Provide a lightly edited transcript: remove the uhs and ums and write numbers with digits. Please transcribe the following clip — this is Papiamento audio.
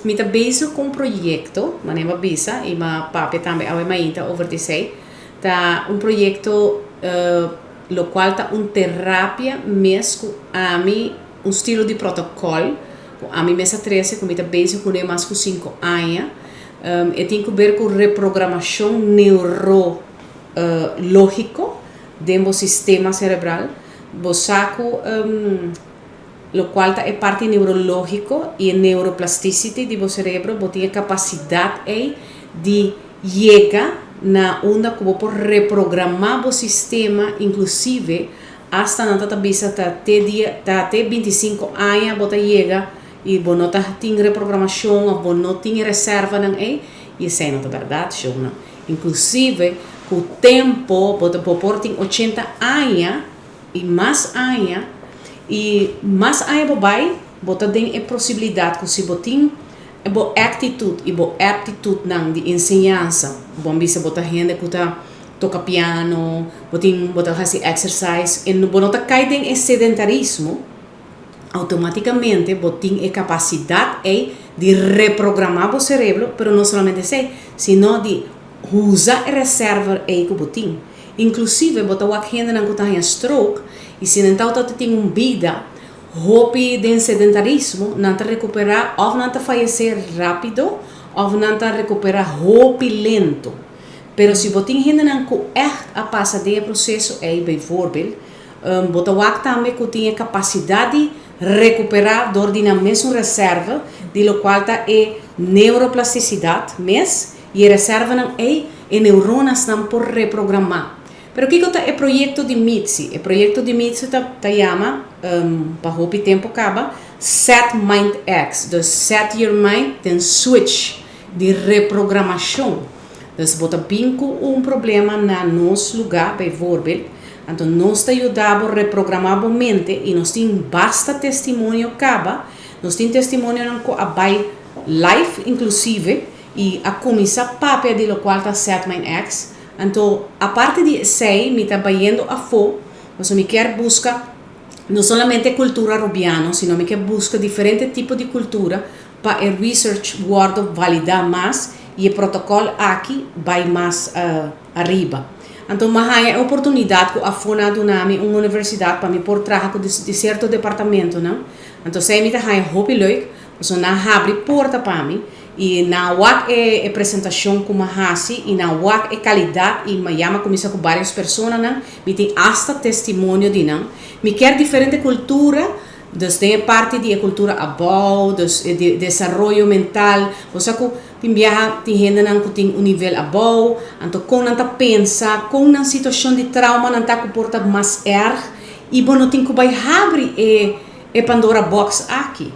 Mi ta bezig ku un proyekto, manera bisa, i m'a papia tambe awe mainta over di esei. Ta un proyekto lokual ta un terapia mes ku ami, un estilo di protokòl ku ami mes a trese, ku mi ta bezig kuné mas ku 5 aña. E tin ku ber ku reprogramashon neurológiko di e sistema serebral. Bo sa ku lokual ta e parti neurológiko i neuroplasticity di bo serebro, bo tin e kapasidat ei di yega na unda ku por reprogramá e sistema, inklusive hasta nan ta bisa ta te dia ta te 25 aña bo ta yega i bo no ta tin reprogramashon òf bo no tin reserva nan ei, i esei no ta berdat, no. Inklusive ku tempu bo ta por tin 80 aña i mas aña, i mas aña bo bai, bo ta den e posibilidat ku si bo tin bo aktitut i bo aptitut nan di enseñansa, bon bisa, bo ta hende ku ta toka piano, bo tin, bo ta hasi exercise i bo no ta kai den e sedentarismo, outomátikamente bo tin e kapasidat ei di reprogramá bo serebro, pero no solamente esei, sino di usa e reserva ei ku bo tin. Inklusive bo ta wak hende nan ku ta stroke i si nan ta tin un bida hopi den sedentarismo, nan ta rekuperá òf nan ta fayesé rápido òf nan ta rekuperá hopi lento. Pero si bo tin hende nan ku echt a pasa den e proseso ei, bijvoorbeeld, bo ta wak tambe ku tin e kapasidat di rekuperá dor di nan mesun reserva, di lokual ta e neuroplastisidat mes, i e reserva nan ei, e neuronas nan por reprogramá. Pero kiko ta e proyekto di Mitsi? E proyekto di Mitsi ta yama, pa hopi tempu kaba, Set Mind X. Dus set your mind, then switch, di reprogramashon. Dus bo ta bin ku un problema na nos lugá, bijvoorbeeld, anto nos ta yuda reprogramá bo mente i nos tin basta testimonio kaba, nos tin testimonio nan ku a bai live inklusive i a kuminsá papia di lokual ta Set Mind X. Anto, aparte di esei, mi ta bayendo afó, ma mi ke buska no solamente kultura rubiano, sino mi ke buska diferente tipo di kultura pa e research wòrdu validá mas i e protokòl aki bai mas ariba. Anto, m'a haña oportunidat ku afó nan a duna mi un universidat pa mi por traha di sierto departamento, no? Anto, esei mi ta haña hopi leuk, so nan a habri porta pa mi i nan a wak e presentashon ku m'a hasi i nan a wak e kalidat i m'a yama kuminsá ku vários persona nan, mi tin hasta testimonio di nan. Mi ke diferente kultura, dus tin parti di kultura abou, dus di desaroyo mental, osea ku tin biaha tin hende nan ku tin un nivel abou, anto kon nan ta pensa, kon nan situashon di trauma nan ta ku por ta mas erg, i bo no tin ku bai habri e Pandora box aki.